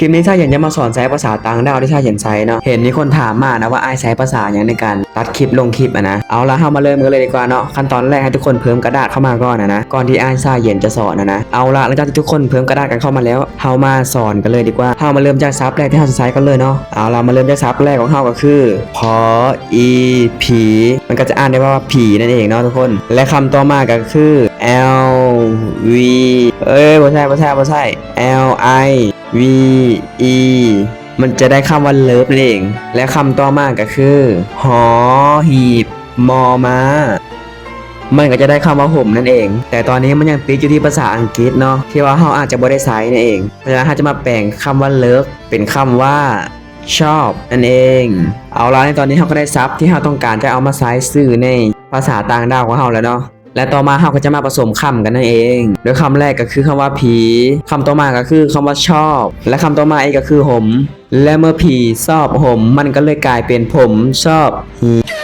ຄລິບນີ້ຊາວຫຍຽນຈະມາສອນໃຊ້ພາສາຕ່າງດ້າວທີ່ຊາວຫຍຽນໃຊ້ເນາະ. ເຫັນມີຄົນຖາມມານະວ່າອ້າຍໃຊ້ພາສາຫຍັງໃນການຕັດຄລິບລົງຄລິບຫັ້ນນະ. ເອົາລະ ເຮົາມາເລີ່ມກັນເລີຍດີກວ່າເນາະ. ຂັ້ນຕອນແລກໃຫ້ທຸກຄົນເພີ່ມກະດາດເຂົ້າມາກ່ອນຫັ້ນນະ ກ່ອນທີ່ອ້າຍຊາວຫຍຽນຈະສອນຫັ້ນນະ. ເອົາລະ ຫຼັງຈາກທີ່ທຸກຄົນເພີ່ມກະດາດກັນເຂົ້າມາແລ້ວ ເຮົາມາສອນກັນເລີຍດີກວ່າ. ເຮົາມາເລີ່ມຈາກສັບແລກທີ່ເຮົາຈະໃຊ້ກັນເລີຍເນາະ. ເອົາລະ ມາເລີ່ມຈາກສັບແລກຂອງເຮົາກໍຄື ພໍອີພີ ມັນກໍຈະອ່ານໄດ້ວ່າ ຜີ ນັ້ນເອງເນາະທຸກຄົນ. ແລະ ຄຳຕໍ່ມາກໍຄື ແອວວີ ເອີຍ ບໍ່ໃຊ່ ບໍ່ໃຊ່ ບໍ່ໃຊ່ ແອວໄອວີ ອີ ມັນຈະໄດ້ຄຳວ່າ ເລີບ ນັ້ນເອງ. ແລະ ຄຳຕໍ່ມາກໍຄື ຫໍ ຫີບ ມໍ ມ້າ ມັນກໍຈະໄດ້ຄຳວ່າ ຫົມ ນັ້ນເອງ. ແຕ່ຕອນນີ້ມັນຍັງຕິດຢູ່ທີ່ພາສາອັງກິດເນາະ ທີ່ວ່າເຮົາອາດຈະບໍ່ໄດ້ໃຊ້ນັ້ນເອງ. ເພາະສະນັ້ນເຮົາຈະມາແປງຄຳວ່າ ເລີບ ເປັນຄຳວ່າ ຊອບ ນັ້ນເອງ. ເອົາລະ ໃນຕອນນີ້ເຮົາກໍໄດ້ສັບທີ່ເຮົາຕ້ອງການຈະເອົາມາໃຊ້ຊື່ໃນພາສາຕ່າງດ້າວຂອງເຮົາແລ້ວເນາະ. ແລະ ຕໍ່ມາເຮົາກໍຈະມາປະສົມຄຳກັນນັ້ນເອງ ໂດຍຄຳແລກກໍຄືຄຳວ່າ ຜີ ຄຳຕໍ່ມາກໍຄືຄຳວ່າ ຊອບ ແລະ ຄຳຕໍ່ມາອີກກໍຄື ຫົມ ແລະ ເມື່ອຜີຊອບຫົມ ມັນກໍເລີຍກາຍເປັນ ຜົມຊອບຫີ.